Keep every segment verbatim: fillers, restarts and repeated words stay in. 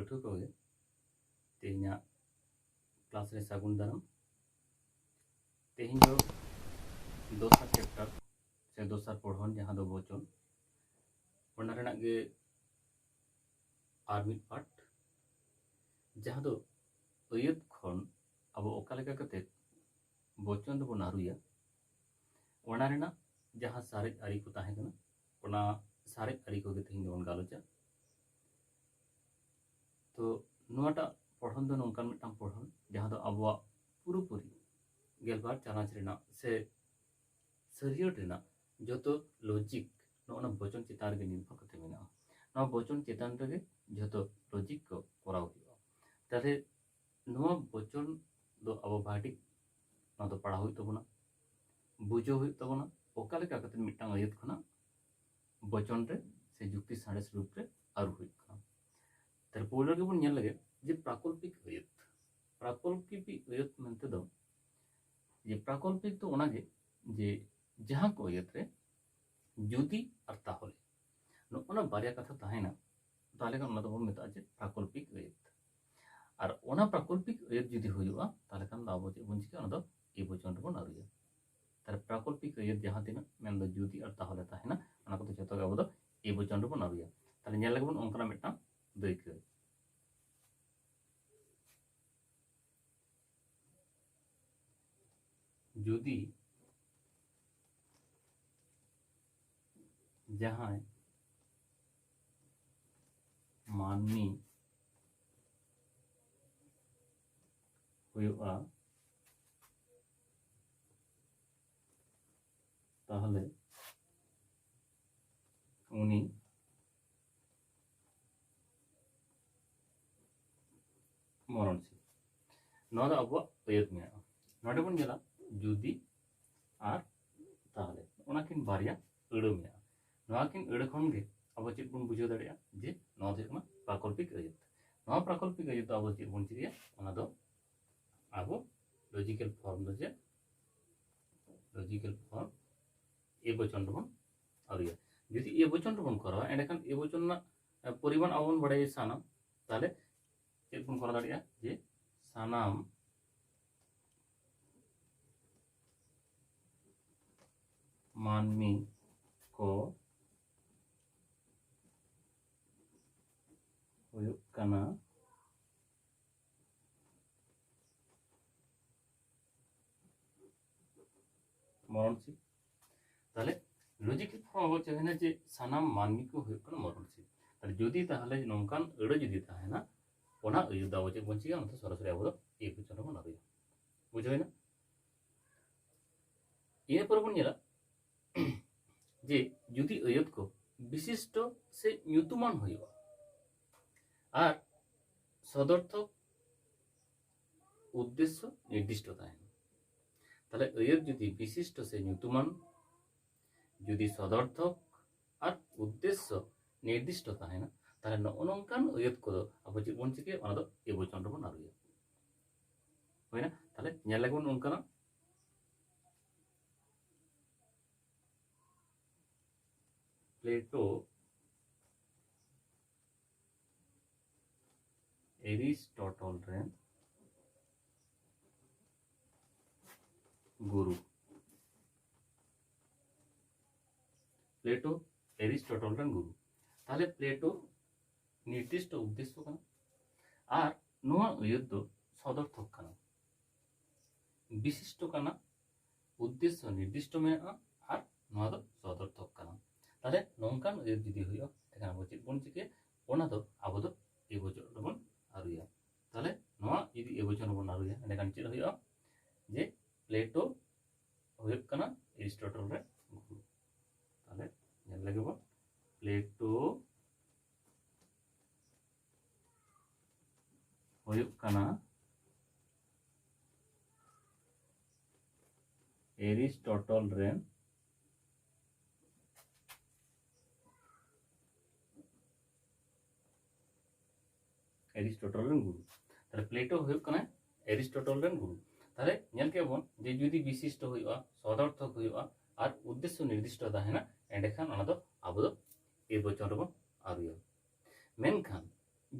ᱯᱟᱹᱴᱷᱩᱣᱟᱹ ᱠᱚᱜᱮ ᱛᱮᱦᱮᱧᱟᱜ ᱠᱞᱟᱥ ᱨᱮ ᱥᱟᱹᱜᱩᱱ ᱫᱟᱨᱟᱢ᱾ ᱛᱮᱦᱮᱧ ᱫᱚ ᱫᱚᱥᱟᱨ ᱪᱮᱯᱴᱟᱨ ᱥᱮ ᱫᱚᱥᱟᱨ ᱯᱚᱲᱦᱚᱱ, ᱡᱟᱦᱟᱸ ᱫᱚ ᱵᱚᱪᱚᱱ, ᱚᱱᱟ ᱨᱮᱱᱟᱜ ᱜᱮ ᱟᱨ ᱢᱤᱫ ᱯᱟᱨᱴ, ᱡᱟᱦᱟᱸ ᱫᱚ ᱟᱹᱭᱟᱹᱛ ᱠᱷᱚᱱ ᱟᱵᱚ ᱚᱠᱟ ᱞᱮᱠᱟ ᱠᱟᱛᱮ ᱵᱚᱪᱚᱱ ᱫᱚᱵᱚᱱ ᱟᱹᱨᱩᱭᱟ, ᱚᱱᱟ ᱨᱮᱱᱟᱜ ᱡᱟᱦᱟᱸ ᱥᱟᱨᱮᱡ ᱟᱹᱨᱤ ᱠᱚ ᱛᱟᱦᱮᱸ ᱠᱟᱱᱟ, ᱚᱱᱟ ᱥᱟᱨᱮᱡ ᱟᱹᱨᱤ ᱠᱚᱜᱮ ᱛᱮᱦᱮᱧ ᱫᱚᱵᱚᱱ ᱜᱟᱞᱚᱪᱟ᱾ ᱛᱚ ᱱᱚᱣᱟᱴᱟᱜ ᱯᱚᱲᱦᱚᱱ ᱫᱚ ᱱᱚᱝᱠᱟᱱ ᱢᱤᱫᱴᱟᱝ ᱯᱚᱲᱦᱚᱱ, ᱡᱟᱦᱟᱸ ᱫᱚ ᱟᱵᱚᱣᱟᱜ ᱯᱩᱨᱟᱹᱯᱩᱨᱤ ᱜᱮᱞᱵᱟᱨ ᱪᱟᱱᱟᱪ ᱨᱮᱱᱟᱜ ᱥᱮ ᱥᱟᱹᱨᱭᱟᱹᱲ ᱨᱮᱱᱟᱜ ᱡᱚᱛᱚ ᱞᱚᱡᱤᱠ ᱱᱚᱜᱼᱚ ᱱᱟ ᱵᱚᱪᱚᱱ ᱪᱮᱛᱟᱱ ᱨᱮᱜᱮ ᱱᱤᱨᱵᱷᱚᱨ ᱠᱟᱛᱮ ᱢᱮᱱᱟᱜᱼᱟ᱾ ᱱᱚᱣᱟ ᱵᱚᱪᱚᱱ ᱪᱮᱛᱟᱱ ᱨᱮᱜᱮ ᱡᱚᱛᱚ ᱞᱚᱡᱤᱠ ᱠᱚ ᱠᱚᱨᱟᱣ ᱦᱩᱭᱩᱜᱼᱟ᱾ ᱛᱟᱦᱞᱮ ᱱᱚᱣᱟ ᱵᱚᱪᱚᱱ ᱫᱚ ᱟᱵᱚ ᱵᱷᱟᱹᱜᱤ ᱴᱷᱤᱠ ᱱᱚᱣᱟ ᱫᱚ ᱯᱟᱲᱦᱟᱣ ᱦᱩᱭᱩᱜ ᱛᱟᱵᱚᱱᱟ, ᱵᱩᱡᱷᱟᱹᱣ ᱦᱩᱭᱩᱜ ᱛᱟᱵᱚᱱᱟ, ᱚᱠᱟ ᱞᱮᱠᱟ ᱠᱟᱛᱮ ᱢᱤᱫᱴᱟᱝ ᱟᱹᱭᱟᱹᱛ ᱠᱷᱚᱱᱟᱜ ᱵᱚᱪᱚᱱ ᱨᱮ ᱥᱮ ᱡᱩᱠᱛᱤ ᱥᱟᱬᱮᱥ ᱨᱩᱯ ᱨᱮ ᱟᱹᱨᱩ ᱦᱩᱭᱩᱜ ᱠᱟᱱᱟ᱾ ᱛᱟᱦᱞᱮ ᱯᱳᱭᱞᱳ ᱨᱮᱜᱮ ᱵᱚᱱ ᱧᱮᱞ ᱞᱮᱜᱮ ᱡᱮ ᱯᱨᱟᱠᱚᱞᱯᱤᱠ ᱟᱹᱭᱟᱹᱛ᱾ ᱯᱨᱟᱠᱚᱞᱯᱤᱠ ᱟᱹᱭᱟᱹᱛ ᱢᱮᱱᱛᱮ ᱫᱚ, ᱡᱮ ᱯᱨᱟᱠᱚᱞᱯᱤᱠ ᱫᱚ ᱚᱱᱟᱜᱮ ᱡᱮ ᱡᱟᱦᱟᱸ ᱠᱚ ᱟᱹᱭᱟᱹᱛ ᱨᱮ ᱡᱩᱫᱤ ᱟᱨ ᱛᱟᱦᱚᱞᱮ ᱱᱚᱜᱼᱚ ᱱᱟ ᱵᱟᱨᱭᱟ ᱠᱟᱛᱷᱟ ᱛᱟᱦᱮᱱᱟ, ᱛᱟᱦᱚᱞᱮ ᱠᱷᱟᱱ ᱚᱱᱟ ᱫᱚᱵᱚᱱ ᱢᱮᱛᱟᱜᱼᱟ ᱡᱮ ᱯᱨᱟᱠᱚᱞᱯᱤᱠ ᱟᱹᱭᱟᱹᱛ᱾ ᱟᱨ ᱚᱱᱟ ᱯᱨᱟᱠᱚᱞᱯᱤᱠ ᱟᱹᱭᱟᱹᱛ ᱡᱩᱫᱤ ᱦᱩᱭᱩᱜᱼᱟ, ᱛᱟᱦᱚᱞᱮ ᱠᱷᱟᱱ ᱫᱚ ᱟᱵᱚ ᱪᱮᱫ ᱵᱚᱱ ᱪᱤᱠᱟᱹᱭᱟ? ᱚᱱᱟ ᱫᱚ ᱮ ᱵᱚᱪᱚᱱ ᱨᱮᱵᱚᱱ ᱟᱹᱨᱩᱭᱟ᱾ ᱛᱟᱦᱚᱞᱮ ᱯᱨᱟᱠᱚᱞᱯᱤᱠ ᱟᱹᱭᱟᱹᱛ ᱡᱟᱦᱟᱸ ᱛᱤᱱᱟᱹᱜ, ᱢᱮᱱᱫᱚ ᱡᱩᱫᱤ ᱟᱨ ᱛᱟᱦᱚᱞᱮ ᱛᱟᱦᱮᱱᱟ, ᱚᱱᱟ ᱠᱚᱫᱚ ᱡᱷᱚᱛᱚ ᱜᱮ ᱟᱵᱚ ᱫᱚ ᱮ ᱵᱚᱪᱚᱱ ᱨᱮᱵᱚᱱ ᱟᱹᱨᱩᱭᱟ᱾ ᱛᱟᱦᱚᱞᱮ ᱧᱮᱞ ᱞᱮᱜᱮ ᱵᱚᱱ ᱚᱱᱠᱟᱱᱟᱜ ᱢᱤᱫᱴᱟᱝ ᱫᱟᱹᱭᱠᱟᱹ᱾ ᱡᱩᱫᱤ ᱡᱟᱦᱟᱸᱭ ᱢᱟᱹᱱᱢᱤ ᱦᱩᱭᱩᱜᱼᱟ, ᱛᱟᱦᱚᱞᱮ ᱩᱱᱤ ᱢᱚᱨᱚᱱᱥᱤᱞ᱾ ᱱᱚᱣᱟ ᱫᱚ ᱟᱵᱚᱣᱟᱜ ᱟᱹᱭᱟᱹᱛ ᱢᱮᱱᱟᱜᱼᱟ᱾ ᱱᱚᱰᱮ ᱵᱚᱱ ᱧᱮᱞᱟ ᱡᱩᱫᱤ ᱟᱨ ᱛᱟᱦᱚᱞᱮ, ᱚᱱᱟᱠᱤᱱ ᱵᱟᱨᱭᱟ ᱟᱹᱲᱟᱹ ᱢᱮᱱᱟᱜᱼᱟ᱾ ᱱᱚᱣᱟ ᱠᱤᱱ ᱟᱹᱲᱟᱹ ᱠᱷᱚᱱ ᱜᱮ ᱟᱵᱚ ᱪᱮᱫ ᱵᱚᱱ ᱵᱩᱡᱷᱟᱹᱣ ᱫᱟᱲᱮᱭᱟᱜᱼᱟ? ᱡᱮ ᱱᱚᱣᱟ ᱫᱚ ᱦᱩᱭᱩᱜ ᱠᱟᱱᱟ ᱯᱨᱟᱠᱚᱞᱯᱤᱠ ᱟᱹᱭᱟᱹᱛ᱾ ᱱᱚᱣᱟ ᱯᱨᱟᱠᱚᱞᱯᱤᱠ ᱟᱹᱭᱟᱹᱛ ᱫᱚ ᱟᱵᱚ ᱪᱮᱫ ᱵᱚᱱ ᱪᱤᱠᱟᱹᱭᱟ? ᱚᱱᱟ ᱫᱚ ᱟᱵᱚ ᱞᱚᱡᱤᱠᱮᱞ ᱯᱷᱚᱨᱢ ᱫᱚ ᱪᱮᱫ? ᱞᱚᱡᱤᱠᱮᱞ ᱯᱷᱚᱨᱢ ᱮ ᱵᱚᱪᱚᱱ ᱨᱮᱵᱚᱱ ᱟᱹᱨᱩᱭᱟ᱾ ᱡᱩᱫᱤ ᱮ ᱵᱚᱪᱚᱱ ᱨᱮᱵᱚᱱ ᱠᱚᱨᱟᱣᱟ, ᱮᱸᱰᱮᱠᱷᱟᱱ ᱮ ᱵᱚᱪᱚᱱ ᱨᱮᱱᱟᱜ, ᱮ, ᱯᱚᱨᱤᱢᱟᱱ ᱟᱵᱚ ᱵᱚᱱ ᱵᱟᱲᱟᱭᱟ ᱥᱟᱱᱟᱢ, ᱛᱟᱦᱚᱞᱮ ᱪᱮᱫ ᱵᱚᱱ ᱠᱚᱨᱟᱣ ᱫᱟᱲᱮᱭᱟᱜᱼᱟ? ᱡᱮ ᱥᱟᱱᱟᱢ ᱢᱟᱹᱱᱢᱤ ᱠᱚ ᱦᱩᱭᱩᱜ ᱠᱟᱱᱟ ᱢᱚᱨᱚᱱᱥᱤᱞ᱾ ᱛᱟᱦᱚᱞᱮ ᱞᱚᱡᱤᱠᱮᱞ ᱯᱷᱚᱨᱢ ᱟᱵᱚ ᱪᱮᱫ ᱦᱩᱭᱱᱟ? ᱡᱮ ᱥᱟᱱᱟᱢ ᱢᱟᱹᱱᱢᱤ ᱠᱚ ᱦᱩᱭᱩᱜ ᱠᱟᱱᱟ ᱢᱚᱨᱚᱱᱥᱤᱞ᱾ ᱛᱟᱦᱚᱞᱮ ᱡᱩᱫᱤ ᱛᱟᱦᱚᱞᱮ ᱱᱚᱝᱠᱟᱱ ᱟᱹᱲᱟᱹ ᱡᱩᱫᱤ ᱛᱟᱦᱮᱱᱟ, ᱚᱱᱟ ᱟᱹᱭᱩᱨ ᱫᱚ ᱟᱵᱚ ᱪᱮᱫ ᱵᱚᱱ ᱪᱤᱠᱟᱹᱭᱟ? ᱚᱱᱟ ᱫᱚ ᱥᱚᱨᱟᱥᱚᱨᱤ ᱟᱵᱚ ᱫᱚ ᱮ ᱵᱚᱪᱚᱱ ᱨᱮᱵᱚᱱ ᱟᱹᱨᱩᱭᱟ᱾ ᱵᱩᱡᱷᱟᱹᱣ ᱮᱱᱟ? ᱤᱱᱟᱹ ᱯᱚᱨᱮ ᱵᱚᱱ ᱧᱮᱞᱟ ᱡᱮ ᱡᱩᱫᱤ ᱟᱹᱭᱟᱹᱛ ᱠᱚ ᱵᱤᱥᱤᱥᱴᱚ ᱥᱮ ᱧᱩᱛᱩᱢᱟᱱ ᱦᱩᱭᱩᱜᱼᱟ ᱟᱨ ᱥᱚᱫᱚᱨᱛᱷᱚᱠ ᱩᱫᱽᱫᱮᱥᱥᱚ ᱱᱤᱨᱫᱤᱥᱴᱚ ᱛᱟᱦᱮᱱᱟ, ᱛᱟᱦᱚᱞᱮ ᱟᱹᱭᱟᱹᱛ ᱡᱩᱫᱤ ᱵᱤᱥᱤᱥᱴᱚ ᱥᱮ ᱧᱩᱛᱩᱢᱟᱱ, ᱡᱩᱫᱤ ᱥᱚᱫᱚᱨᱛᱷᱚᱠ ᱟᱨ ᱩᱫᱽᱫᱮᱥᱥᱚ ᱱᱤᱨᱫᱤᱥᱴᱚ ᱛᱟᱦᱮᱱᱟ, ᱛᱟᱦᱚᱞᱮ ᱱᱚᱜᱼᱚ ᱱᱚᱝᱠᱟᱱ ᱟᱹᱭᱟᱹᱛ ᱠᱚᱫᱚ ᱟᱵᱚ ᱪᱮᱫ ᱵᱚᱱ ᱪᱤᱠᱟᱹᱭᱟ? ᱚᱱᱟ ᱫᱚ ᱮ ᱵᱚᱪᱚᱱ ᱨᱮᱵᱚᱱ ᱟᱹᱨᱩᱭᱟ᱾ ᱦᱩᱭᱱᱟ? ᱛᱟᱦᱚᱞᱮ ᱧᱮᱞ ᱞᱮᱜᱮ ᱵᱚᱱ ᱚᱱᱠᱟᱱᱟᱜ᱾ ᱯᱞᱮᱴᱳ ᱮᱨᱤᱥᱴᱚᱴᱚᱞ ᱨᱮᱱ ᱜᱩᱨᱩ᱾ ᱯᱞᱮᱴᱳ ᱮᱨᱤᱥᱴᱚᱴᱚᱞ ᱨᱮᱱ ᱜᱩᱨᱩ᱾ ᱛᱟᱦᱚᱞᱮ ᱯᱞᱮᱴᱳ ᱱᱤᱨᱫᱤᱥᱴᱚ ᱩᱫᱽᱫᱮᱥᱥᱚ ᱠᱟᱱᱟ, ᱟᱨ ᱱᱚᱣᱟ ᱟᱹᱭᱟᱹᱛ ᱫᱚ ᱥᱚᱫᱚᱨᱛᱷᱚᱠ ᱠᱟᱱᱟ, ᱵᱤᱥᱤᱥᱴᱚ ᱠᱟᱱᱟ, ᱩᱫᱽᱫᱮᱥᱥᱚ ᱱᱤᱨᱫᱤᱥᱴᱚ ᱢᱮᱱᱟᱜᱼᱟ, ᱟᱨ ᱱᱚᱣᱟ ᱫᱚ ᱥᱚᱫᱚᱨᱛᱷᱚᱠ ᱠᱟᱱᱟ᱾ ᱛᱟᱦᱚᱞᱮ ᱱᱚᱝᱠᱟᱱ ᱟᱹᱭᱟᱹᱛ ᱡᱩᱫᱤ ᱦᱩᱭᱩᱜᱼᱟ, ᱮᱱᱠᱷᱟᱱ ᱟᱵᱚ ᱪᱮᱫ ᱵᱚᱱ ᱪᱤᱠᱟᱹᱭᱟ? ᱚᱱᱟ ᱫᱚ ᱟᱵᱚ ᱫᱚ ᱮ ᱵᱚᱪᱚᱱ ᱨᱮᱵᱚᱱ ᱟᱹᱨᱩᱭᱟ᱾ ᱛᱟᱦᱚᱞᱮ ᱱᱚᱣᱟ ᱡᱩᱫᱤ ᱮ ᱵᱚᱪᱚᱱ ᱨᱮᱵᱚᱱ ᱟᱹᱨᱩᱭᱟ, ᱮᱸᱰᱮᱠᱷᱟᱱ ᱪᱮᱫ ᱦᱩᱭᱩᱜᱼᱟ? ᱡᱮ ᱯᱞᱮᱴᱳ ᱦᱩᱭᱩᱜ ᱠᱟᱱᱟ ᱮᱨᱤᱥᱴᱚᱴᱚᱞ ᱨᱮᱱ ᱜᱩᱨᱩ᱾ ᱛᱟᱦᱚᱞᱮ ᱧᱮᱞ ᱞᱮᱜᱮ ᱵᱚᱱ, ᱯᱞᱮᱴᱳ ᱦᱩᱭᱩᱜ ᱠᱟᱱᱟ ᱮᱨᱤᱥᱴᱚᱴᱚᱞ ᱨᱮᱱ, ᱮᱨᱤᱥᱴᱚᱴᱚᱞ ᱨᱮᱱ ᱜᱩᱨᱩ᱾ ᱛᱟᱦᱚᱞᱮ ᱯᱞᱮᱴᱳ ᱦᱩᱭᱩᱜ ᱠᱟᱱᱟᱭ ᱮᱨᱤᱥᱴᱚᱴᱚᱞ ᱨᱮᱱ ᱜᱩᱨᱩ᱾ ᱛᱟᱦᱚᱞᱮ ᱧᱮᱞ ᱠᱮᱫ ᱵᱚᱱ ᱡᱮ ᱡᱩᱫᱤ ᱵᱤᱥᱤᱥᱴᱚ ᱦᱩᱭᱩᱜᱼᱟ, ᱥᱚᱫᱚᱨᱛᱷᱚᱠ ᱦᱩᱭᱩᱜᱼᱟ ᱟᱨ ᱩᱫᱽᱫᱮᱥᱥᱚ ᱱᱤᱨᱫᱤᱥᱴᱚ ᱛᱟᱦᱮᱱᱟ, ᱮᱸᱰᱮᱠᱷᱟᱱ ᱚᱱᱟ ᱫᱚ ᱟᱵᱚ ᱫᱚ ᱮ ᱵᱚᱪᱚᱱ ᱨᱮᱵᱚᱱ ᱟᱹᱨᱩᱭᱟ᱾ ᱢᱮᱱᱠᱷᱟᱱ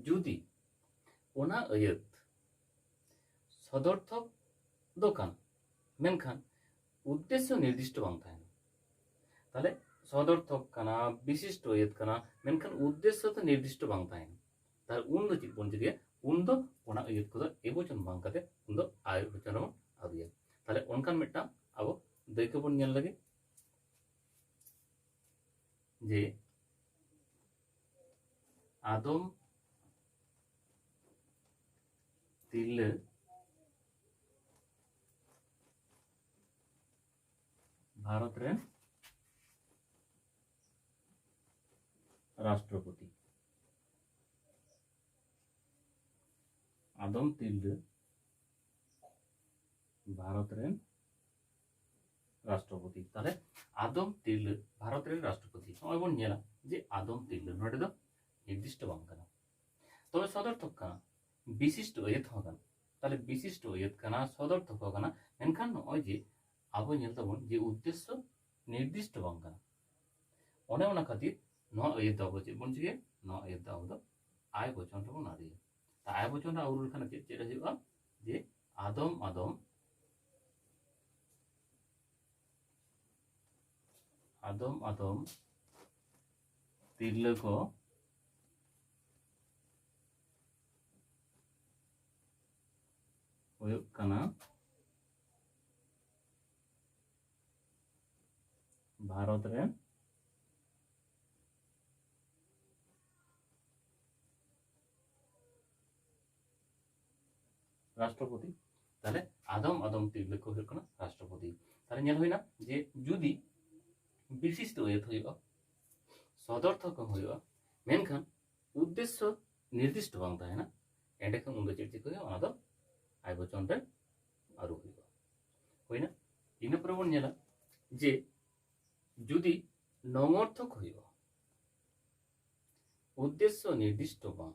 ᱡᱩᱫᱤ ᱟᱹᱭᱟᱹᱛ ᱥᱚᱫᱚᱨᱛᱷᱚᱠ ᱫᱚ ᱠᱟᱱᱟ, ᱢᱮᱱᱠᱷᱟᱱ ᱩᱫᱽᱫᱮᱥᱥᱚ ᱱᱤᱨᱫᱤᱥᱴᱚ ᱵᱟᱝ ᱛᱟᱦᱮᱱᱟ᱾ ᱛᱟᱦᱞᱮ ᱥᱚᱫᱚᱨᱛᱷᱚᱠ ᱠᱟᱱᱟ, ᱵᱤᱥᱤᱥᱴᱚ ᱟᱹᱭᱟᱹᱛ ᱠᱟᱱᱟ, ᱢᱮᱱᱠᱷᱟᱱ ᱩᱫᱽᱫᱮᱥᱥᱚ ᱫᱚ ᱱᱤᱨᱫᱤᱥᱴᱚ ᱵᱟᱝ ᱛᱟᱦᱮᱱᱟ᱾ ᱛᱟᱦᱞᱮ ᱩᱱ ᱫᱚ ᱪᱮᱫ ᱵᱚᱱ ᱪᱤᱠᱟᱹᱭᱟ? ᱩᱱ ᱫᱚ ᱚᱱᱟ ᱟᱹᱭᱟᱹᱛ ᱠᱚᱫᱚ ᱮ ᱵᱚᱪᱚᱱ ᱵᱟᱝ ᱠᱟᱛᱮ ᱩᱱ ᱫᱚ ᱟᱭ ᱵᱚᱪᱚᱱ ᱨᱮᱵᱚᱱ ᱟᱹᱨᱩᱭᱟ᱾ ᱛᱟᱦᱞᱮ ᱚᱱᱠᱟᱱ ᱢᱤᱫᱴᱟᱝ ᱟᱵᱚ ᱫᱟᱹᱭᱠᱟᱹ ᱵᱚᱱ ᱧᱮᱞ ᱞᱮᱜᱮ, ᱡᱮ ᱟᱫᱚᱢ ᱛᱤᱨᱞᱟᱹ ᱵᱷᱟᱨᱚᱛ ᱨᱮᱱ ᱨᱟᱥᱴᱨᱚᱯᱚᱛᱤ᱾ ᱟᱫᱚᱢ ᱛᱤᱨᱞᱟᱹ ᱵᱷᱟᱨᱚᱛ ᱨᱮᱱ ᱨᱟᱥᱴᱨᱚᱯᱚᱛᱤ᱾ ᱛᱟᱦᱞᱮ ᱟᱫᱚᱢ ᱛᱤᱨᱞᱟᱹ ᱵᱷᱟᱨᱚᱛ ᱨᱮᱱ ᱨᱟᱥᱴᱨᱚᱯᱚᱛᱤ, ᱱᱚᱜᱼᱚᱭ ᱵᱚᱱ ᱧᱮᱞᱟ ᱡᱮ ᱟᱫᱚᱢ ᱛᱤᱨᱞᱟᱹ ᱱᱚᱰᱮ ᱫᱚ ᱱᱤᱨᱫᱤᱥᱴᱚ ᱵᱟᱝ ᱠᱟᱱᱟ, ᱛᱚᱵᱮ ᱥᱚᱫᱚᱨᱛᱷᱚᱠ ᱠᱟᱱᱟ, ᱵᱤᱥᱤᱥᱴᱚ ᱟᱹᱭᱟᱹᱛ ᱦᱚᱸ ᱠᱟᱱᱟ᱾ ᱛᱟᱦᱞᱮ ᱵᱤᱥᱤᱥᱴᱚ ᱟᱹᱭᱟᱹᱛ ᱠᱟᱱᱟ, ᱥᱚᱫᱚᱨᱛᱷᱚᱠ ᱦᱚᱸ ᱠᱟᱱᱟ, ᱢᱮᱱᱠᱷᱟᱱ ᱱᱚᱜᱼᱚᱭ ᱡᱮ ᱟᱵᱚ ᱧᱮᱞ ᱛᱟᱵᱚᱱ ᱡᱮ ᱩᱫᱽᱫᱮᱥᱥᱚ ᱱᱤᱨᱫᱤᱥᱴᱚ ᱵᱟᱝ ᱠᱟᱱᱟ, ᱚᱱᱮ ᱚᱱᱟ ᱠᱷᱟᱹᱛᱤᱨ ᱱᱚᱣᱟ ᱟᱹᱭᱟᱹᱛ ᱫᱚ ᱟᱵᱚ ᱪᱮᱫ ᱵᱚᱱ ᱪᱤᱠᱟᱹᱭᱟ? ᱱᱚᱣᱟ ᱟᱹᱭᱟᱹᱛ ᱫᱚ ᱟᱵᱚ ᱫᱚ ᱟᱭ ᱵᱚᱪᱚᱱ ᱨᱮᱵᱚᱱ ᱟᱹᱨᱩᱭᱟ᱾ ᱛᱟ ᱟᱭ ᱵᱚᱪᱚᱱ ᱨᱮ ᱟᱹᱨᱩ ᱞᱮᱠᱷᱟᱱ ᱪᱮᱫ ᱪᱮᱫ ᱦᱩᱭᱩᱜᱼᱟ? ᱡᱮ ᱟᱫᱚᱢ ᱟᱫᱚᱢ ᱟᱫᱚᱢ ᱟᱫᱚᱢ ᱛᱤᱨᱞᱟᱹ ᱠᱚ ᱦᱩᱭᱩᱜ ᱠᱟᱱᱟ ᱵᱷᱟᱨᱚᱛ ᱨᱮᱱ ᱨᱟᱥᱴᱨᱚᱯᱚᱛᱤ᱾ ᱛᱟᱦᱞᱮ ᱟᱫᱚᱢ ᱟᱫᱚᱢ ᱛᱤᱨᱞᱟᱹ ᱠᱚ ᱦᱩᱭᱩᱜ ᱠᱟᱱᱟ ᱨᱟᱥᱴᱨᱚᱯᱚᱛᱤ᱾ ᱛᱟᱦᱞᱮ ᱧᱮᱞ ᱦᱩᱭᱱᱟ ᱡᱮ ᱡᱩᱫᱤ ᱵᱤᱥᱤᱥᱴᱚ ᱟᱹᱭᱟᱹᱛ ᱦᱩᱭᱩᱜᱼᱟ, ᱥᱚᱫᱚᱨᱛᱷᱚᱠ ᱦᱚᱸ ᱦᱩᱭᱩᱜᱼᱟ, ᱢᱮᱱᱠᱷᱟᱱ ᱩᱫᱽᱫᱮᱥᱥᱚ ᱱᱤᱨᱫᱤᱥᱴᱚ ᱵᱟᱝ ᱛᱟᱦᱮᱱᱟ, ᱮᱸᱰᱮᱠᱷᱟᱱ ᱩᱱᱫᱚ ᱪᱮᱫ ᱪᱤᱠᱟᱹ ᱦᱩᱭᱩᱜᱼᱟ? ᱚᱱᱟ ᱫᱚ ᱟᱭ ᱵᱚᱪᱚᱱ ᱨᱮ ᱟᱹᱨᱩ ᱦᱩᱭᱩᱜᱼᱟ᱾ ᱦᱩᱭᱱᱟ? ᱤᱱᱟᱹ ᱯᱚᱨᱮ ᱵᱚᱱ ᱧᱮᱞᱟ ᱡᱮ ᱡᱩᱫᱤ ᱱᱚᱝᱚᱨᱛᱷᱚᱠ ᱦᱩᱭᱩᱜᱼᱟ, ᱩᱫᱽᱫᱮᱥᱥᱚ ᱱᱤᱨᱫᱤᱥᱴᱚ ᱵᱟᱝ,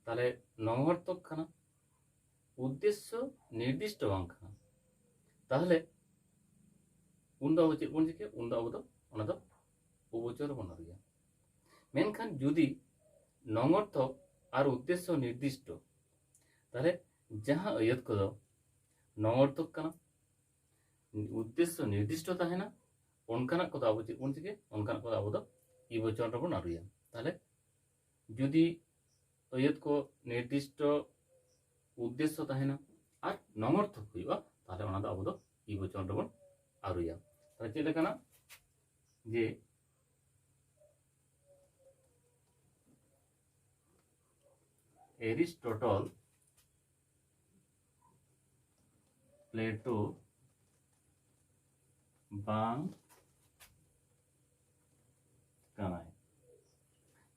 ᱛᱟᱦᱞᱮ ᱱᱚᱝᱚᱨᱛᱷᱚᱠ ᱠᱟᱱᱟ, ᱩᱫᱽᱫᱮᱥᱥᱚ ᱱᱤᱨᱫᱤᱥᱴᱚ ᱵᱟᱝ ᱠᱟᱱᱟ, ᱛᱟᱦᱞᱮ ᱩᱱᱫᱚ ᱟᱵᱚ ᱪᱮᱫ ᱵᱚᱱ ᱪᱤᱠᱟᱹᱭᱟ? ᱩᱱᱫᱚ ᱟᱵᱚ ᱫᱚ ᱚᱱᱟ ᱫᱚ ᱩᱵᱚᱪᱚᱱ ᱨᱮᱵᱚᱱ ᱟᱹᱨᱩᱭᱟ᱾ ᱢᱮᱱᱠᱷᱟᱱ ᱡᱩᱫᱤ ᱱᱚᱝᱚᱨᱛᱷᱚᱠ ᱟᱨ ᱩᱫᱽᱫᱮᱥᱥᱚ ᱱᱤᱨᱫᱤᱥᱴᱚ, ᱛᱟᱦᱚᱞᱮ ᱡᱟᱦᱟᱸ ᱟᱹᱭᱟᱹᱛ ᱠᱚᱫᱚ ᱱᱚᱝᱚᱨᱛᱷᱚᱠ ᱠᱟᱱᱟ, ᱩᱫᱽᱫᱮᱥᱥᱚ ᱱᱤᱨᱫᱤᱥᱴᱚ ᱛᱟᱦᱮᱱᱟ, ᱚᱱᱠᱟᱱᱟᱜ ᱠᱚᱫᱚ ᱟᱵᱚ ᱪᱮᱫ ᱵᱚᱱ ᱪᱤᱠᱟᱹᱭᱟ? ᱚᱱᱠᱟᱱᱟᱜ ᱠᱚᱫᱚ ᱟᱵᱚ ᱫᱚ ᱤᱵᱚᱪᱚᱱ ᱨᱮᱵᱚᱱ ᱟᱹᱨᱩᱭᱟ᱾ ᱛᱟᱦᱚᱞᱮ ᱡᱩᱫᱤ ᱟᱹᱭᱟᱹᱛ ᱠᱚ ᱱᱤᱨᱫᱤᱥᱴᱚ ᱩᱫᱽᱫᱮᱥᱥᱚ ᱛᱟᱦᱮᱱᱟ ᱟᱨ ᱱᱚᱝᱚᱨᱛᱷᱚᱠ ᱦᱩᱭᱩᱜᱼᱟ, ᱛᱟᱦᱚᱞᱮ ᱚᱱᱟ ᱫᱚ ᱟᱵᱚ ᱫᱚ ᱤᱵᱚᱪᱚᱱ ᱨᱮᱵᱚᱱ ᱟᱹᱨᱩᱭᱟ᱾ ᱛᱟᱦᱚᱞᱮ ᱪᱮᱫ ᱞᱮᱠᱟᱱᱟᱜ? ᱡᱮ ᱮᱨᱤᱥᱴᱚᱴᱚᱞ ᱯᱞᱮᱴᱳ ᱵᱟᱝ ᱠᱟᱱᱟᱭ᱾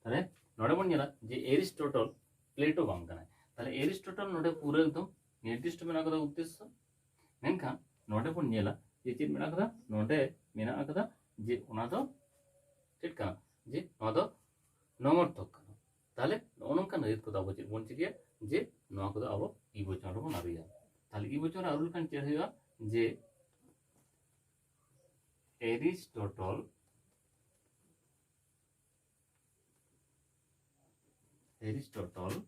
ᱛᱟᱦᱞᱮ ᱱᱚᱰᱮ ᱵᱚᱱ ᱧᱮᱞᱟ ᱡᱮ ᱮᱨᱤᱥᱴᱚᱴᱚᱞ ᱯᱞᱮᱴᱳ ᱵᱟᱝ ᱠᱟᱱᱟᱭ᱾ ᱛᱟᱦᱞᱮ ᱮᱨᱤᱥᱴᱚᱴᱚᱞ ᱱᱚᱰᱮ ᱯᱩᱨᱟᱹ ᱮᱠᱫᱚᱢ ᱱᱤᱨᱫᱤᱥᱴᱚ ᱢᱮᱱᱟᱜ ᱠᱟᱫᱟ ᱩᱫᱽᱫᱮᱥᱥᱚ, ᱢᱮᱱᱠᱷᱟᱱ ᱱᱚᱰᱮ ᱵᱚᱱ ᱧᱮᱞᱟ ᱡᱮ ᱪᱮᱫ ᱢᱮᱱᱟᱜ ᱠᱟᱫᱟ, ᱱᱚᱰᱮ ᱢᱮᱱᱟᱜ ᱠᱟᱫᱟ ᱡᱮ ᱚᱱᱟ ᱫᱚ ᱪᱮᱫ ᱠᱟᱱᱟ, ᱡᱮ ᱱᱚᱣᱟ ᱫᱚ ᱱᱚᱝᱚᱨᱛᱷᱚᱠ ᱠᱟᱱᱟ᱾ ᱛᱟᱦᱞᱮ ᱱᱚᱜᱼᱚ ᱱᱚᱝᱠᱟᱱ ᱟᱹᱭᱟᱹᱛ ᱠᱚᱫᱚ ᱟᱵᱚ ᱪᱮᱫ ᱵᱚᱱ ᱪᱤᱠᱟᱹᱭᱟ, ᱡᱮ ᱱᱚᱣᱟ ᱠᱚᱫᱚ ᱟᱵᱚ ᱤᱵᱚᱪᱚᱱ ᱨᱮᱵᱚᱱ ᱟᱹᱨᱩᱭᱟ᱾ ᱛᱟᱦᱞᱮ ᱤᱵᱚᱪᱚᱱ ᱨᱮ ᱟᱹᱨᱩ ᱞᱮᱠᱷᱟᱱ ᱪᱮᱫ ᱦᱩᱭᱩᱜᱼᱟ, ᱡᱮ ᱮᱨᱤᱥᱴᱚᱴᱚᱞ, ᱮᱨᱤᱥᱴᱚᱴᱚᱞ,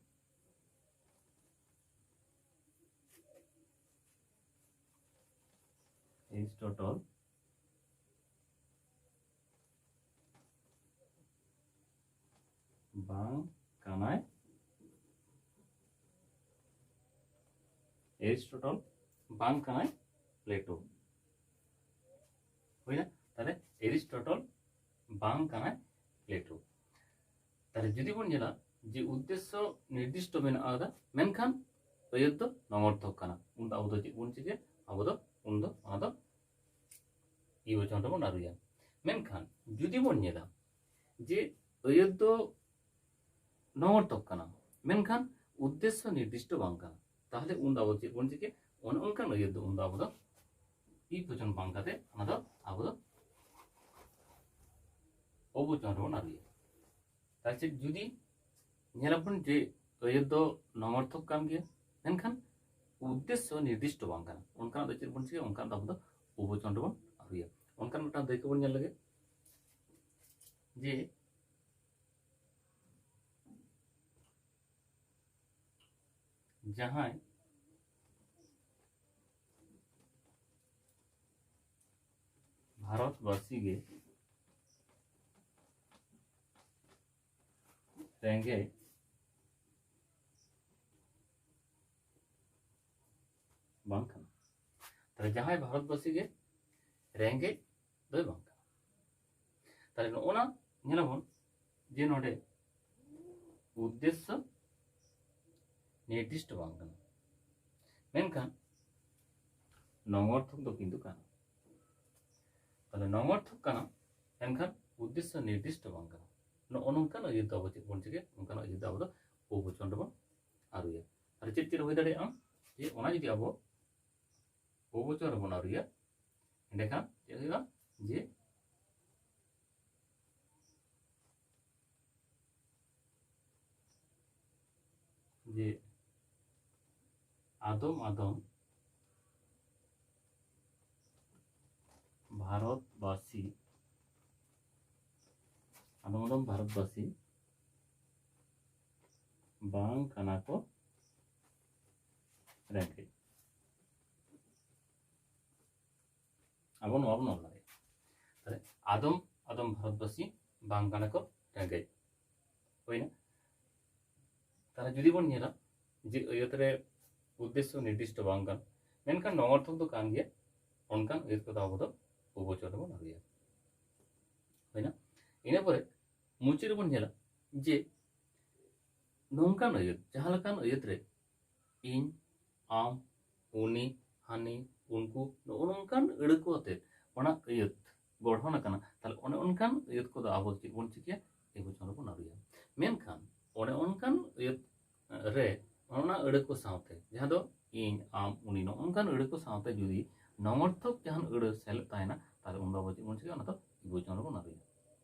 ᱮᱨᱤᱥᱴᱚᱴᱚᱞ ᱵᱟᱝ ᱠᱟᱱᱟᱭ, ᱮᱨᱤᱥᱴᱚᱴᱚᱞ ᱵᱟᱝ ᱠᱟᱱᱟᱭ ᱯᱞᱮᱴᱳ᱾ ᱦᱩᱭᱱᱟ? ᱛᱟᱦᱞᱮ ᱮᱨᱤᱥᱴᱚᱴᱚᱞ ᱵᱟᱝ ᱠᱟᱱᱟᱭ ᱯᱞᱮᱴᱳ᱾ ᱛᱟᱦᱞᱮ ᱡᱩᱫᱤ ᱵᱚᱱ ᱧᱮᱞᱟ ᱡᱮ ᱩᱫᱽᱫᱮᱥᱥᱚ ᱱᱤᱨᱫᱤᱥᱴᱚ ᱢᱮᱱᱟᱜ ᱟᱠᱟᱫᱟ, ᱢᱮᱱᱠᱷᱟᱱ ᱟᱹᱭᱟᱹᱛ ᱫᱚ ᱱᱚᱝᱚᱨᱛᱷᱚᱠ ᱠᱟᱱᱟ, ᱩᱱ ᱫᱚ ᱟᱵᱚ ᱫᱚ ᱪᱮᱫ ᱵᱚᱱ ᱪᱤᱠᱟᱹᱭᱟ? ᱟᱵᱚ ᱫᱚ ᱩᱱ ᱫᱚ ᱚᱱᱟ ᱫᱚ ᱤᱵᱚᱪᱚᱱ ᱨᱮᱵᱚᱱ ᱟᱹᱨᱩᱭᱟ᱾ ᱢᱮᱱᱠᱷᱟᱱ ᱡᱩᱫᱤ ᱵᱚᱱ ᱧᱮᱞᱟ ᱡᱮ ᱟᱹᱭᱟᱹᱛ ᱫᱚ ᱱᱚᱝᱚᱨᱛᱷᱚᱠ ᱠᱟᱱᱟ, ᱢᱮᱱᱠᱷᱟᱱ ᱩᱫᱽᱫᱮᱥᱥᱚ ᱱᱤᱨᱫᱤᱥᱴᱚ ᱵᱟᱝ ᱠᱟᱱᱟ, ᱛᱟᱦᱞᱮ ᱩᱱ ᱫᱚ ᱟᱵᱚ ᱪᱮᱫ ᱵᱚᱱ ᱪᱤᱠᱟᱹᱭᱟ? ᱚᱱᱮ ᱚᱱᱠᱟᱱ ᱟᱹᱭᱟᱹᱛ ᱫᱚ ᱩᱱ ᱫᱚ ᱟᱵᱚ ᱫᱚ ᱤᱵᱚᱪᱚᱱ ᱵᱟᱝ ᱠᱟᱛᱮ ᱚᱱᱟ ᱫᱚ ᱟᱵᱚ ᱫᱚ ᱚᱵᱚᱪᱚᱱ ᱨᱮᱵᱚᱱ ᱟᱹᱨᱩᱭᱟ᱾ ᱛᱟᱦᱞᱮ ᱪᱮᱫ ᱡᱩᱫᱤ ᱧᱮᱞᱟᱵᱚᱱ ᱡᱮ ᱟᱹᱭᱟᱹᱛ ᱫᱚ ᱱᱚᱝᱚᱨᱛᱷᱚᱠ ᱠᱟᱱ ᱜᱮᱭᱟ, ᱢᱮᱱᱠᱷᱟᱱ ᱩᱫᱽᱫᱮᱥᱥᱚ ᱱᱤᱨᱫᱤᱥᱴᱚ ᱵᱟᱝ ᱠᱟᱱᱟ, ᱚᱱᱠᱟᱱᱟᱜ ᱫᱚ ᱪᱮᱫ ᱵᱚᱱ ᱪᱤᱠᱟᱹᱭᱟ? ᱚᱱᱠᱟᱱᱟᱜ ᱫᱚ ᱟᱵᱚ ᱫᱚ ᱚᱵᱚᱪᱚᱱ ᱨᱮᱵᱚᱱ ᱟᱹᱨᱩᱭᱟ᱾ ᱚᱱᱠᱟᱱ ᱢᱤᱫᱴᱟᱝ ᱫᱟᱹᱭᱠᱟᱹ ᱵᱚᱱ ᱧᱮᱞ ᱞᱮᱜᱮ, ᱡᱮ ᱡᱟᱦᱟᱸᱭ ᱵᱷᱟᱨᱚᱛᱵᱟᱥᱤ ᱜᱮ ᱨᱮᱸᱜᱮᱡ ᱵᱟᱝ ᱠᱟᱱᱟ᱾ ᱛᱟᱦᱞᱮ ᱡᱟᱦᱟᱸᱭ ᱵᱷᱟᱨᱚᱛᱵᱟᱥᱤ ᱜᱮ ᱨᱮᱸᱜᱮᱡ ᱫᱚᱭ ᱵᱟᱝ ᱠᱟᱱᱟ᱾ ᱛᱟᱦᱞᱮ ᱱᱚᱜᱼᱚ ᱱᱟ ᱧᱮᱞᱟᱵᱚᱱ ᱡᱮ ᱱᱚᱰᱮ ᱩᱫᱽᱫᱮᱥᱥᱚ ᱱᱤᱨᱫᱤᱥᱴᱚ ᱵᱟᱝ ᱠᱟᱱᱟ, ᱢᱮᱱᱠᱷᱟᱱ ᱱᱚᱝᱚᱨᱛᱷᱚᱠ ᱫᱚ ᱠᱤᱱᱛᱩ ᱠᱟᱱᱟ᱾ ᱛᱟᱦᱞᱮ ᱱᱚᱝᱚᱨᱛᱷᱚᱠ ᱠᱟᱱᱟ, ᱢᱮᱱᱠᱷᱟᱱ ᱩᱫᱽᱫᱮᱥᱥᱚ ᱱᱤᱨᱫᱤᱥᱴᱚ ᱵᱟᱝ ᱠᱟᱱᱟ᱾ ᱱᱚᱜᱼᱚ ᱱᱚᱝᱠᱟᱱ ᱟᱹᱭᱟᱹᱛ ᱫᱚ ᱟᱵᱚ ᱪᱮᱫ ᱵᱚᱱ ᱪᱤᱠᱟᱹᱭᱟ? ᱚᱱᱠᱟᱱᱟᱜ ᱟᱹᱭᱟᱹᱛ ᱫᱚ ᱟᱵᱚ ᱫᱚ ᱵᱚᱦᱩᱵᱚᱪᱚᱱ ᱨᱮᱵᱚᱱ ᱟᱹᱨᱩᱭᱟ᱾ ᱟᱨ ᱪᱮᱫ ᱪᱮᱫ ᱦᱩᱭ ᱫᱟᱲᱮᱭᱟᱜᱼᱟ? ᱡᱮ ᱚᱱᱟ ᱡᱩᱫᱤ ᱟᱵᱚ ᱵᱚᱦᱩᱵᱚᱪᱚᱱ ᱨᱮᱵᱚᱱ ᱟᱹᱨᱩᱭᱟ, ᱮᱸᱰᱮᱠᱷᱟᱱ ᱪᱮᱫ ᱦᱩᱭᱩᱜᱼᱟ? ᱡᱮ ᱡᱮ ᱟᱫᱚᱢ ᱟᱫᱚᱢ ᱵᱷᱟᱨᱚᱛᱵᱟᱥᱤ, ᱟᱫᱚᱢ ᱟᱫᱚᱢ ᱵᱷᱟᱨᱚᱛᱵᱟᱥᱤ ᱵᱟᱝ ᱠᱟᱱᱟ ᱠᱚ ᱨᱮᱸᱜᱮᱡ᱾ ᱟᱵᱚ ᱱᱚᱣᱟ ᱵᱚᱱ ᱚᱞ ᱫᱟᱲᱮᱭᱟᱜᱼᱟ᱾ ᱛᱟᱦᱞᱮ ᱟᱫᱚᱢ ᱟᱫᱚᱢ ᱵᱷᱟᱨᱚᱛᱵᱟᱥᱤ ᱵᱟᱝ ᱠᱟᱱᱟ ᱠᱚ ᱨᱮᱸᱜᱮᱡ᱾ ᱦᱩᱭᱱᱟ? ᱛᱟᱦᱞᱮ ᱡᱩᱫᱤ ᱵᱚᱱ ᱧᱮᱞᱟ ᱡᱮ ᱟᱹᱭᱟᱹᱛ ᱨᱮ ᱩᱫᱽᱫᱮᱥᱥᱚ ᱱᱤᱨᱫᱤᱥᱴᱚ ᱵᱟᱝ ᱠᱟᱱᱟ, ᱢᱮᱱᱠᱷᱟᱱ ᱱᱚᱝᱚᱨᱛᱷᱚᱠ ᱫᱚ ᱠᱟᱱ ᱜᱮᱭᱟ, ᱚᱱᱠᱟᱱ ᱟᱹᱭᱟᱹᱛ ᱠᱚᱫᱚ ᱟᱵᱚ ᱫᱚ ᱵᱚᱦᱩᱵᱚᱪᱚᱱ ᱨᱮᱵᱚᱱ ᱟᱹᱨᱩᱭᱟ᱾ ᱦᱩᱭᱱᱟ? ᱤᱱᱟᱹ ᱯᱚᱨᱮ ᱢᱩᱪᱟᱹᱫ ᱨᱮᱵᱚᱱ ᱧᱮᱞᱟ ᱡᱮ ᱱᱚᱝᱠᱟᱱ ᱟᱹᱭᱟᱹᱛ, ᱡᱟᱦᱟᱸ ᱞᱮᱠᱟᱱ ᱟᱹᱭᱟᱹᱛ ᱨᱮ ᱤᱧ, ᱟᱢ, ᱩᱱᱤ, ᱦᱟᱹᱱᱤ, ᱩᱱᱠᱩ, ᱱᱚᱜᱼᱚ ᱱᱚᱝᱠᱟᱱ ᱟᱹᱲᱟᱹ ᱠᱚ ᱟᱛᱮ ᱚᱱᱟ ᱟᱹᱭᱟᱹᱛ ᱜᱚᱲᱦᱚᱱ ᱟᱠᱟᱱᱟ, ᱛᱟᱦᱞᱮ ᱚᱱᱮ ᱚᱱᱠᱟᱱ ᱟᱹᱭᱟᱹᱛ ᱠᱚᱫᱚ ᱟᱵᱚ ᱪᱮᱫ ᱵᱚᱱ ᱪᱤᱠᱟᱹᱭᱟ? ᱮᱠᱵᱚᱪᱚᱱ ᱨᱮᱵᱚᱱ ᱟᱹᱨᱩᱭᱟ᱾ ᱢᱮᱱᱠᱷᱟᱱ ᱚᱱᱮ ᱚᱱᱠᱟᱱ ᱟᱹᱭᱟᱹᱛ ᱨᱮ ᱚᱱᱟ ᱟᱹᱲᱟᱹ ᱠᱚ ᱥᱟᱶᱛᱮ, ᱡᱟᱦᱟᱸ ᱫᱚ ᱤᱧ, ᱟᱢ, ᱩᱱᱤ, ᱱᱚᱜᱼᱚ ᱱᱚᱝᱠᱟᱱ ᱟᱹᱲᱟᱹ ᱠᱚ ᱥᱟᱶᱛᱮ ᱡᱩᱫᱤ ᱱᱚᱝᱚᱨᱛᱷᱚᱠ ᱡᱟᱦᱟᱱ ᱟᱹᱲᱟᱹ ᱥᱮᱞᱮᱫ ᱛᱟᱦᱮᱱᱟ, ᱛᱟᱦᱞᱮ ᱩᱱᱫᱚ ᱟᱵᱚ ᱪᱮᱫ ᱵᱚᱱ ᱪᱤᱠᱟᱹᱭᱟ? ᱚᱱᱟ ᱫᱚ ᱮᱠᱵᱚᱪᱚᱱ ᱨᱮᱵᱚᱱ ᱟᱹᱨᱩᱭᱟ᱾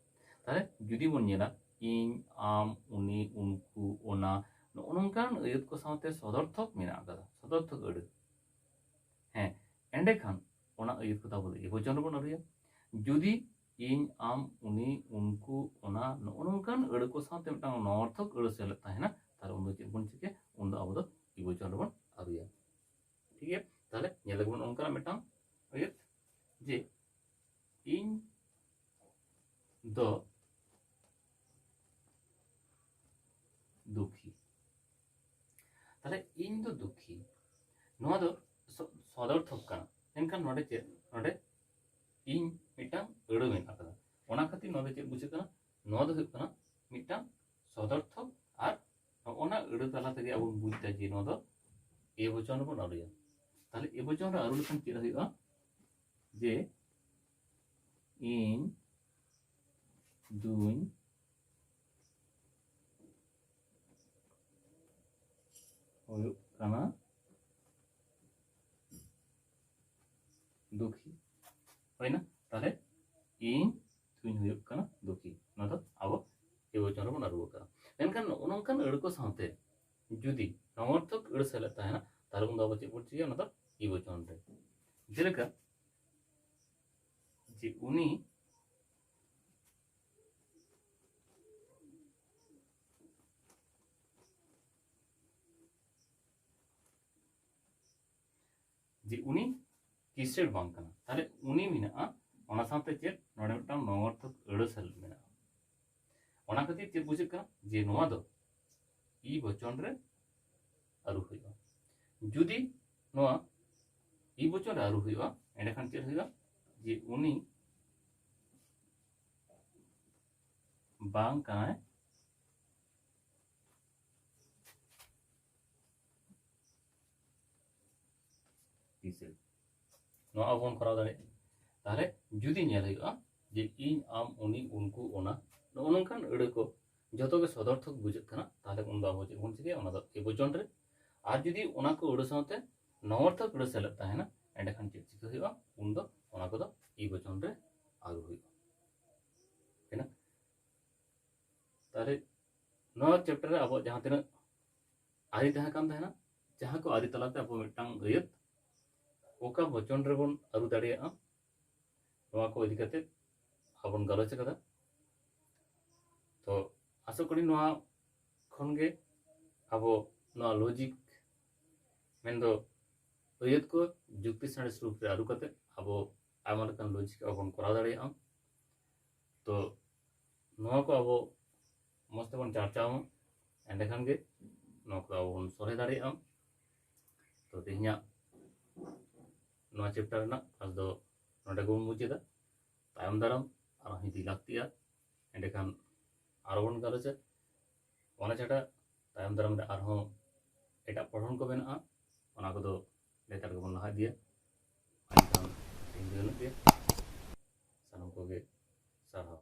ᱛᱟᱦᱞᱮ ᱡᱩᱫᱤ ᱵᱚᱱ ᱧᱮᱞᱟ, ᱤᱧ, ᱟᱢ, ᱩᱱᱤ, ᱩᱱᱠᱩ, ᱚᱱᱟ, ᱱᱚᱜᱼᱚ ᱱᱚᱝᱠᱟᱱ ᱟᱹᱭᱟᱹᱛ ᱠᱚ ᱥᱟᱶᱛᱮ ᱥᱚᱫᱚᱨᱛᱷᱚᱠ ᱢᱮᱱᱟᱜ ᱟᱠᱟᱫᱟ, ᱥᱚᱫᱚᱨᱛᱷᱚᱠ ᱟᱹᱲᱟᱹ, ᱦᱮᱸ, ᱮᱸᱰᱮᱠᱷᱟᱱ ᱚᱱᱟ ᱟᱹᱭᱟᱹᱛ ᱠᱚᱫᱚ ᱟᱵᱚ ᱫᱚ ᱮᱠᱵᱚᱪᱚᱱ ᱨᱮᱵᱚᱱ ᱟᱹᱨᱩᱭᱟ᱾ ᱡᱩᱫᱤ ᱤᱧ, ᱟᱢ, ᱩᱱᱤ, ᱩᱱᱠᱩ, ᱚᱱᱟ, ᱱᱚᱜᱼᱚ ᱱᱚᱝᱠᱟᱱ ᱟᱹᱲᱟᱹ ᱠᱚ ᱥᱟᱶᱛᱮ ᱢᱤᱫᱴᱟᱝ ᱱᱚᱝᱚᱨᱛᱷᱚᱠ ᱟᱹᱲᱟᱹ ᱥᱮᱞᱮᱫ ᱛᱟᱦᱮᱱᱟ, ᱛᱟᱦᱞᱮ ᱩᱱᱫᱚ ᱪᱮᱫ ᱵᱚᱱ ᱪᱤᱠᱟᱹᱭᱟ? ᱩᱱᱫᱚ ᱟᱵᱚ ᱫᱚ ᱤ ᱵᱚᱪᱚᱱ ᱨᱮᱵᱚᱱ ᱟᱹᱨᱩᱭᱟ᱾ ᱴᱷᱤᱠ ᱜᱮᱭᱟ, ᱛᱟᱦᱚᱞᱮ ᱧᱮᱞ ᱟᱵᱚᱱ ᱚᱱᱠᱟᱱᱟᱜ ᱢᱤᱫᱴᱟᱝ ᱟᱹᱭᱟᱹᱛ ᱡᱮ ᱤᱧ ᱫᱚ ᱫᱩᱠᱷᱤ᱾ ᱛᱟᱦᱚᱞᱮ ᱤᱧ ᱫᱚ ᱫᱩᱠᱷᱤ, ᱱᱚᱣᱟ ᱫᱚ ᱥᱚ- ᱥᱚᱫᱚᱨᱛᱷᱚᱠ ᱠᱟᱱᱟ, ᱢᱮᱱᱠᱷᱟᱱ ᱱᱚᱰᱮ ᱪᱮᱫ, ᱱᱚᱰᱮ ᱤᱧ ᱢᱤᱫᱴᱟᱝ ᱟᱹᱲᱟᱹ ᱢᱮᱱᱟᱜ ᱟᱠᱟᱫᱟ, ᱚᱱᱟ ᱠᱷᱟᱹᱛᱤᱨ ᱱᱚᱣᱟ ᱫᱚ ᱪᱮᱫ ᱵᱩᱡᱷᱟᱹᱜ ᱠᱟᱱᱟ? ᱱᱚᱣᱟ ᱫᱚ ᱦᱩᱭᱩᱜ ᱠᱟᱱᱟ ᱢᱤᱫᱴᱟᱝ ᱥᱚᱫᱚᱨᱛᱷᱚᱠ, ᱟᱨ ᱱᱚᱜᱼᱚ ᱱᱟ ᱟᱹᱲᱟᱹ ᱛᱟᱞᱟ ᱛᱮᱜᱮ ᱟᱵᱚ ᱵᱚᱱ ᱵᱩᱡᱽ ᱮᱫᱟ ᱡᱮ ᱱᱚᱣᱟ ᱫᱚ ᱮ ᱵᱚᱪᱚᱱ ᱨᱮᱵᱚᱱ ᱟᱹᱨᱩᱭᱟ᱾ ᱛᱟᱦᱚᱞᱮ ᱮ ᱵᱚᱪᱚᱱ ᱨᱮ ᱟᱹᱨᱩ ᱞᱮᱠᱷᱟᱱ ᱪᱮᱫ ᱦᱩᱭᱩᱜᱼᱟ? ᱡᱮ ᱤᱧ ᱫᱩᱧ ᱦᱩᱭᱩᱜ ᱠᱟᱱᱟ ᱫᱩᱠᱷᱤ᱾ ᱦᱩᱭᱱᱟ? ᱛᱟᱦᱚᱞᱮ ᱤᱧ ᱫᱩᱧ ᱦᱩᱭᱩᱜ ᱠᱟᱱᱟ ᱫᱩᱠᱷᱤ, ᱱᱚᱣᱟ ᱫᱚ ᱟᱵᱚ ᱮ ᱵᱚᱪᱚᱱ ᱨᱮᱵᱚᱱ ᱟᱹᱨᱩ ᱟᱠᱟᱫᱟ᱾ ᱢᱮᱱᱠᱷᱟᱱ ᱱᱚᱜᱼᱚ ᱱᱚᱝᱠᱟᱱ ᱟᱹᱲᱟᱹ ᱠᱚ ᱥᱟᱶᱛᱮ ᱡᱩᱫᱤ ᱱᱚᱢᱚᱨᱛᱷᱚᱠ ᱟᱹᱲᱟᱹ ᱥᱮᱞᱮᱫ ᱛᱟᱦᱮᱱᱟ, ᱛᱟᱦᱚᱞᱮ ᱩᱱ ᱫᱚ ᱟᱵᱚ ᱪᱮᱫ ᱵᱚᱱ ᱪᱤᱠᱟᱹᱭᱟ? ᱚᱱᱟ ᱫᱚ ᱤ ᱵᱚᱪᱚᱱ ᱨᱮ᱾ ᱡᱮᱞᱮᱠᱟ ᱡᱮ ᱩᱱᱤ ᱡᱮ ᱩᱱᱤ ᱠᱤᱥᱟᱹᱬ ᱵᱟᱝ ᱠᱟᱱᱟ᱾ ᱛᱟᱦᱚᱞᱮ ᱩᱱᱤ ᱢᱮᱱᱟᱜᱼᱟ, ᱚᱱᱟ ᱥᱟᱶᱛᱮ ᱪᱮᱫ? ᱱᱚᱰᱮ ᱢᱤᱫᱴᱟᱝ ᱱᱚᱢᱚᱨᱛᱷᱚᱠ ᱟᱹᱲᱟᱹ ᱥᱮᱞᱮᱫ ᱢᱮᱱᱟᱜᱼᱟ᱾ ᱚᱱᱟ ᱠᱷᱟᱹᱛᱤᱨ ᱪᱮᱫ ᱵᱩᱡᱷᱟᱹᱜ ᱠᱟᱱᱟ? ᱡᱮ ᱱᱚᱣᱟ ᱫᱚ ᱤ ᱵᱚᱪᱚᱱ ᱨᱮ ᱟᱹᱨᱩ ᱦᱩᱭᱩᱜᱼᱟ᱾ ᱡᱩᱫᱤ ᱱᱚᱣᱟ ᱤ ᱵᱚᱪᱚᱱ ᱨᱮ ᱟᱹᱨᱩ ᱦᱩᱭᱩᱜᱼᱟ, ᱮᱸᱰᱮᱠᱷᱟᱱ ᱪᱮᱫ ᱦᱩᱭᱩᱜᱼᱟ? ᱡᱮ ᱩᱱᱤ ᱵᱟᱝ ᱠᱟᱱᱟᱭ ᱠᱤᱥᱟᱹᱬ᱾ ᱱᱚᱣᱟ ᱟᱵᱚ ᱵᱚᱱ ᱠᱚᱨᱟᱣ ᱫᱟᱲᱮᱭᱟᱜᱼᱟ᱾ ᱛᱟᱦᱚᱞᱮ ᱡᱩᱫᱤ ᱧᱮᱞ ᱦᱩᱭᱩᱜᱼᱟ ᱡᱮ ᱤᱧ, ᱟᱢ, ᱩᱱᱤ, ᱩᱱᱠᱩ, ᱚᱱᱟ, ᱱᱚᱜᱼᱚ ᱱᱚᱝᱠᱟᱱ ᱟᱹᱲᱟᱹ ᱠᱚ ᱡᱚᱛᱚ ᱜᱮ ᱥᱚᱫᱚᱨᱛᱷᱚᱠ ᱵᱩᱡᱷᱟᱹᱜ ᱠᱟᱱᱟ, ᱛᱟᱦᱚᱞᱮ ᱩᱱᱫᱚ ᱟᱵᱚ ᱪᱮᱫ ᱵᱚᱱ ᱪᱤᱠᱟᱹᱭᱟ? ᱚᱱᱟ ᱫᱚ ᱮ ᱵᱚᱪᱚᱱ ᱨᱮ᱾ ᱟᱨ ᱡᱩᱫᱤ ᱚᱱᱟ ᱠᱚ ᱟᱹᱲᱟᱹ ᱥᱟᱶᱛᱮ ᱱᱚᱢᱚᱨᱛᱷᱚᱠ ᱟᱹᱲᱟᱹ ᱥᱮᱞᱮᱫ ᱛᱟᱦᱮᱱᱟ, ᱮᱸᱰᱮᱠᱷᱟᱱ ᱪᱮᱫ ᱪᱤᱠᱟᱹ ᱦᱩᱭᱩᱜᱼᱟ? ᱩᱱᱫᱚ ᱚᱱᱟ ᱠᱚᱫᱚ ᱤ ᱵᱚᱪᱚᱱ ᱨᱮ ᱟᱹᱨᱩ ᱦᱩᱭᱩᱜᱼᱟ᱾ ᱦᱩᱭᱱᱟ? ᱛᱟᱦᱚᱞᱮ ᱱᱚᱣᱟ ᱪᱮᱯᱴᱟᱨ ᱨᱮ ᱟᱵᱚᱣᱟᱜ ᱡᱟᱦᱟᱸ ᱛᱤᱱᱟᱹᱜ ᱟᱹᱨᱤ ᱛᱟᱦᱮᱸ ᱠᱟᱱ ᱛᱟᱦᱮᱱᱟ, ᱡᱟᱦᱟᱸ ᱠᱚ ᱟᱹᱨᱤ ᱛᱟᱞᱟᱛᱮ ᱟᱵᱚ ᱢᱤᱫᱴᱟᱝ ᱟᱹᱭᱟᱹᱛ ᱚᱠᱟ ᱵᱚᱪᱚᱱ ᱨᱮᱵᱚᱱ ᱟᱹᱨᱩ ᱫᱟᱲᱮᱭᱟᱜᱼᱟ, ᱱᱚᱣᱟ ᱠᱚ ᱤᱫᱤ ᱠᱟᱛᱮ ᱟᱵᱚᱱ ᱜᱟᱞᱚᱪ ᱟᱠᱟᱫᱟ᱾ ᱛᱚ ᱟᱥᱚᱜ ᱠᱟᱹᱱᱟᱹᱧ ᱱᱚᱣᱟ ᱠᱷᱚᱱ ᱜᱮ ᱟᱵᱚ ᱱᱚᱣᱟ ᱞᱚᱡᱤᱠ ᱢᱮᱱᱫᱚ ᱟᱹᱭᱟᱹᱛ ᱠᱚ ᱡᱩᱠᱛᱤ ᱥᱟᱬᱮᱥ ᱨᱩᱯ ᱨᱮ ᱟᱹᱨᱩ ᱠᱟᱛᱮ ᱟᱵᱚ ᱟᱭᱢᱟ ᱞᱮᱠᱟᱱ logic ᱟᱵᱚ ᱵᱚᱱ ᱠᱚᱨᱟᱣ ᱫᱟᱲᱮᱭᱟᱜᱼᱟ᱾ ᱛᱚ ᱱᱚᱣᱟ ᱠᱚ ᱟᱵᱚ ᱢᱚᱡᱽ ᱛᱮᱵᱚᱱ ᱪᱟᱨᱪᱟᱣ ᱢᱟ, ᱮᱸᱰᱮᱠᱷᱟᱱ ᱜᱮ ᱱᱚᱣᱟ ᱠᱚ ᱟᱵᱚ ᱵᱚᱱ ᱥᱚᱞᱦᱮ ᱫᱟᱲᱮᱭᱟᱜᱼᱟ᱾ ᱛᱚ ᱛᱮᱦᱮᱧᱟᱜ ᱱᱚᱣᱟ chapter ᱨᱮᱱᱟᱜ class ᱫᱚ ᱱᱚᱰᱮ ᱜᱮᱵᱚᱱ ᱢᱩᱪᱟᱹᱫᱟ᱾ ᱛᱟᱭᱚᱢ ᱫᱟᱨᱟᱢ ᱟᱨᱦᱚᱸ ᱡᱩᱫᱤ ᱞᱟᱹᱠᱛᱤᱜᱼᱟ, ᱮᱸᱰᱮᱠᱷᱟᱱ ᱟᱨᱚ ᱵᱚᱱ ᱜᱟᱞᱚᱪᱟ᱾ ᱚᱱᱟ ᱪᱷᱟᱰᱟ ᱛᱟᱭᱚᱢ ᱫᱟᱨᱟᱢ ᱨᱮ ᱟᱨᱦᱚᱸ ᱮᱴᱟᱜ ᱯᱚᱲᱦᱚᱱ ᱠᱚ ᱢᱮᱱᱟᱜᱼᱟ, ᱚᱱᱟ ᱠᱚᱫᱚ ᱞᱮᱛᱟᱲ ᱜᱮᱵᱚᱱ ᱞᱟᱦᱟ ᱤᱫᱤᱭᱟ᱾ ᱮᱱᱠᱷᱟᱱ ᱛᱮᱦᱮᱧ ᱫᱚ ᱤᱱᱟᱹᱜ ᱜᱮ᱾ ᱥᱟᱱᱟᱢ ᱠᱚᱜᱮ ᱥᱟᱨᱦᱟᱣ᱾